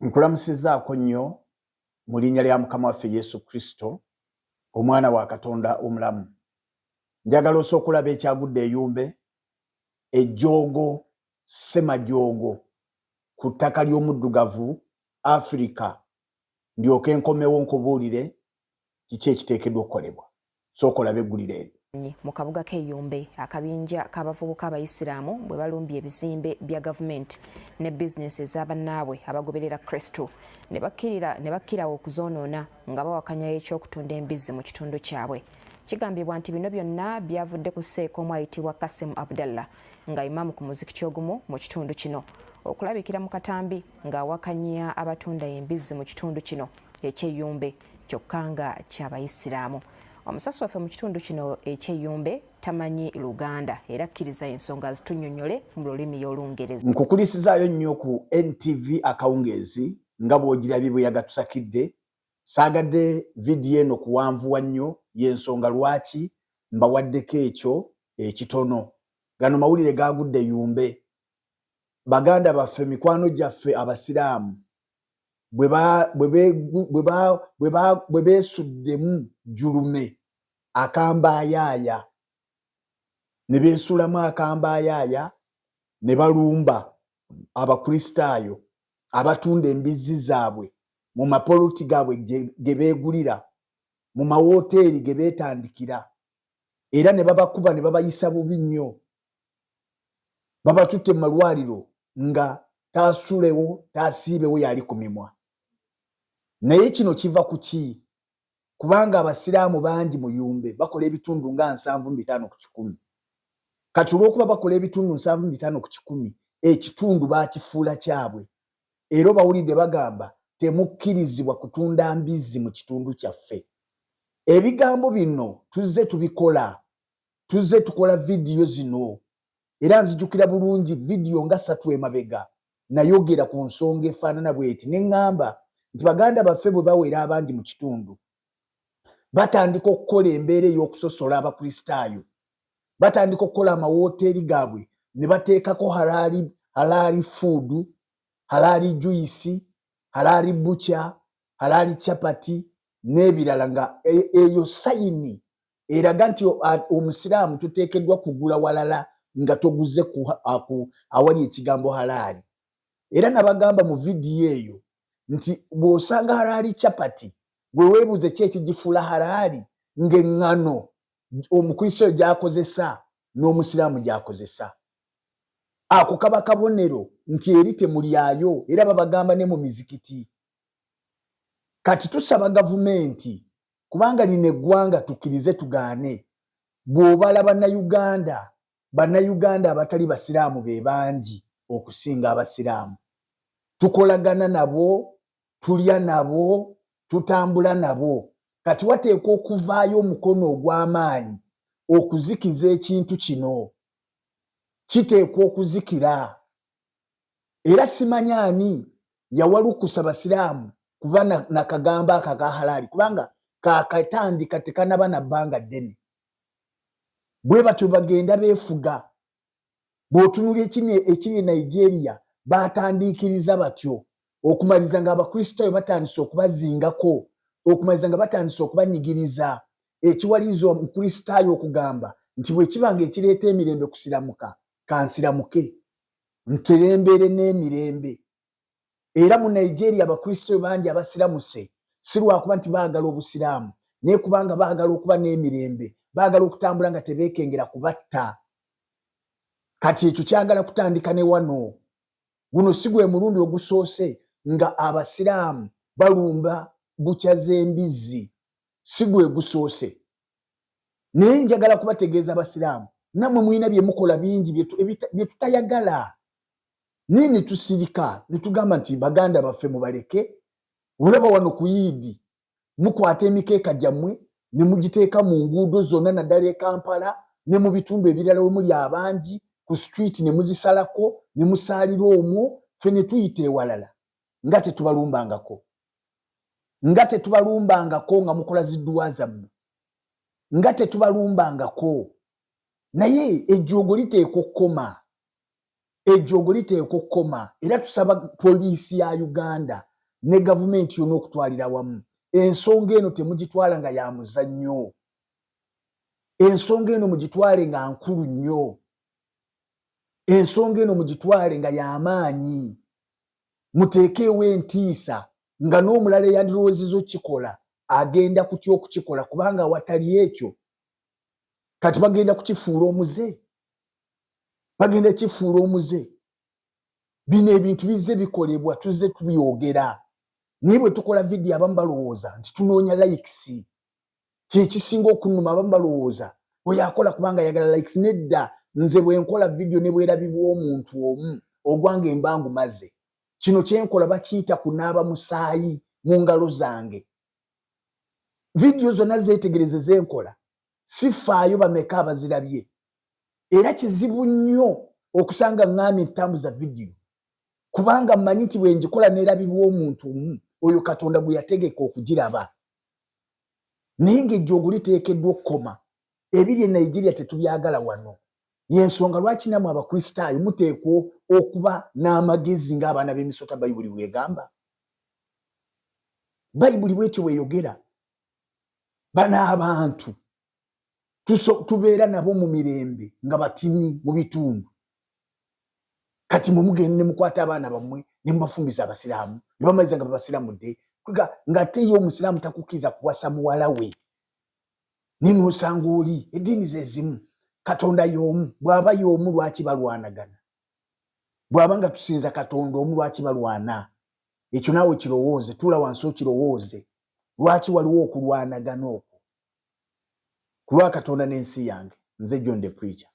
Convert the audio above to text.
Nkulamusizzaako nnyo mu linnya lya Mukama waffe Yesu Kristo, Omwana wa Katonda omulamu. Njagala osooke olabe ekyagudde e Yumbe, ejjoogo ssemajoogo ku ttaka ly'omuddugavu Afirika ndyoke nkomewo nkubuulire kiki ekiteekeddwa okukolebwa. Sooka olabe eggulire eryo. Mu kabuga k'e Yumbe, akabinja k'abavubuka Abayisiraamu bwe balumbye ebizimbe bya gavumenti ne bizinensi eza bannaabwe abagoberera Kristu ne bakkirawo okuzoonoona nga bawakanya eky'okutunda embizzi mu kitundu kyabwe. Kigambibwa nti bino byonna byavudde ku sseeka omu ayitibwa Kassim Abdallah nga imaamu ku muzikiti ogumu mu kitundu kino okulabikira mu katambi ng'awakanya abatunda embizzi mu kitundu kino eky'e Yumbe kyokka nga ky'Abayisiraamu. Omusasi waffe mu kitundu kino eky'e Yumbe tamanyi Luganda era akkiriza ensonga azitunnyonnyole mu lulimi y'Olungereza. Nkukulisizaayo nnyo ku NTV akawungeezi nga bw'ogirabye bwe yagatusakidde. Saagadde vidiyo eno kuwanvuwa nnyo y'ensonga lwaki mbawaddeko ekyo ekitono. Gano mawulire gaagudde Yumbe. Baganda baffe, mikwano gyaffe Abasiraamu bwe beesuddemu jjulume akambaayaaya ne beesuulamu akambaayaaya ne balumba Abakristaayo abatunda embizzi zaabwe mu mapoloti gaabwe ge beegulira, mu mawooteeri ge beetandikira era ne babakuba ne babayisa bubi nnyo. Babatutte mu malwaliro nga taasulewo taasiibewo y'ali ku mimwa. Naye kino kiva ku ki? Kubanga Abasiraamu bangi mu Yumbe bakola ebitundu nga 75%. Kati olw'okuba bakola ebitundu 75%, ekitundu baakifuula kyabwe. Era obawulidde bagamba temukkirizibwa kutunda mbizzi mu kitundu kyaffe. Ebigambo bino tuzze tubikola, tuzze tukola vidiyo zino era nzijukira bulungi vidiyo nga ssatu emabega nayogera ku nsonga efaanana bweti ne ŋŋamba nti baganda baffe bwe bawera abangi mu kitundu batandika okukola embeera ey'okusosola Abakristaayo. Batandika okukola amawooteeri gaabwe ne bateekako halaali, halaali fuudu, halaali juyisi, halaali bukya, halaali chapati n'ebirala nga e, eyo sayini eraga nti Omusiraamu toteekeddwa kugula walala nga toguze ku awali ekigambo halaali. Era nabagamba mu vidiyo eyo nti bw'osanga halaali chapati gwe weebuuze ki ekigifuula halaali ng'eŋŋano Omukristaayo gy'akozesa n'Omusiraamu gy'akozesa. Ako kaba kabonero nti eri temulyayo era babagamba ne mu mizikiti. Kati tusaba gavumenti kubanga lino eggwanga tukkirize tugaane, bw'obala Bannayuganda, Bannayuganda abatali Basiraamu be bangi okusinga Abasiraamu. Tukolagana nabo, tulya nabo, tutambula nabo. Kati wateekwa okuvaayo omukono ogw'amaanyi okuzikiza ekintu kino. Kiteekwa okuzikira. Era simanyi ani yawalukusa Basiraamu kuba nakagambo ako aka halaali kubanga kakatandika tekanaba na bbanga ddene. Bwe batyo bagenda beefuga. Bw'otunula ekiri e Nigeria baatandiikiriza batyo okumaliza nga Abakristaayo batandise okubazingako, okumaliza nga batandise okubanyigiriza, ekiwaliriza Omukristaayo okugamba nti bwe kiba nga ekireeta emirembe kusiramuka, kansiramuke nterembeere n'emirembe. Era mu Nigeria Abakristaayo bangi abasiramuse si lwakuba nti baagala Obusiraamu, naye kubanga baagala okuba n'emirembe, baagala okutambula nga tebeekengera kubatta. Kati ekyo kyagala kutandika ne wano. Guno si gwe mulundi ogusoose nga Abasiraamu balumba bukya z'embizzi, si gwe gusoose. Naye njagala kubategeeza Abasiraamu, nammwe mulina bye mukola bingi bye tutayagala. Naye ne tusirika ne tugamba nti baganda baffe mubaleke. Olaba wano ku Iidi mukwata emikeeka gyammwe ne mugiteeka mu nguudo zonna naddala e Kampala ne mu bitundu ebirala we muli abangi ku street ne muzisalako ne musaalira omwo ffe ne tuyita ewalala nga tetubalumbangako nga tetubalumbangako nga mukola zidduwa zammwe nga tetubalumbangako naye ejjoogo liteekwa okukoma. Ejjoogo liteekwa okukoma era tusaba poliisi ya Uganda ne gavumenti yonna okutwalira wamu, ensonga eno temugitwala nga ya muzannyo. Ensonga eno mugitwale nga nkulu nnyo. Ensonga eno mugitwale nga y'amaanyi. Muteekeewo entiisa nga n'omulala eyandirowoozezza okukikola agenda kutya okukikola kubanga awatali ekyo kati bagenda kukifuula omuze. Bagenda kifuula omuze. Bino ebintu bizze bikolebwa, tuzze tubyogera, naye bwe tukola vidiyo abamu balowooza nti tunoonya likes. Kyekisinga okunnuma, abamu balowooza oyo akola kubanga ayagala likes. Nedda, nze bwe nkola vidiyo ne bwerabibwa omuntu omu, ogwange mba ngumaze. Kino kyenkola bakiyita kunaaba musaayi mu ngalo zange. Vidiyo zonna zeetegereze zenkola, sifaayo bameka abazirabye. Era kizibu nnyo okusanga ŋŋambye ntambuza vidiyo, kubanga mmanyi nti bwe ngikola neerabibwa omuntu omu, oyo Katonda gwe yategeka okugiraba. Naye ng'ejjoogo liteekeddwa okukoma. Ebiri e Nigeria tetubyagala wano. Y'ensonga lwaki nammwe Abakristaayo muteekwa okuba n'amagezi ng'abaana b'emisota, Bayibuli bw'egamba. Bayibuli bw'etyo bw'eyogera. Bano abantu tubeera nabo mu mirembe nga batini mu bitundu. Kati mwe mugenda ne mukwata abaana bammwe ne mubafumbiza Abasiraamu ne bamaliza nga babasiramudde, ng'ate ye Omusiraamu takukkiriza kuwasa muwala we. Naye n'osanga oli eddiini ze zimu, Katonda y'omu. Bw'aba y'omu lwaki balwanagana? Bw'aba nga tusinza Katonda omu lwaki balwana? Ekyo naawe kirowooze, tuula wansi okirowooze. Lwaki waliwo okulwanagana okwo? Ku lwa Katonda n'ensi yange, nze John the Preacher.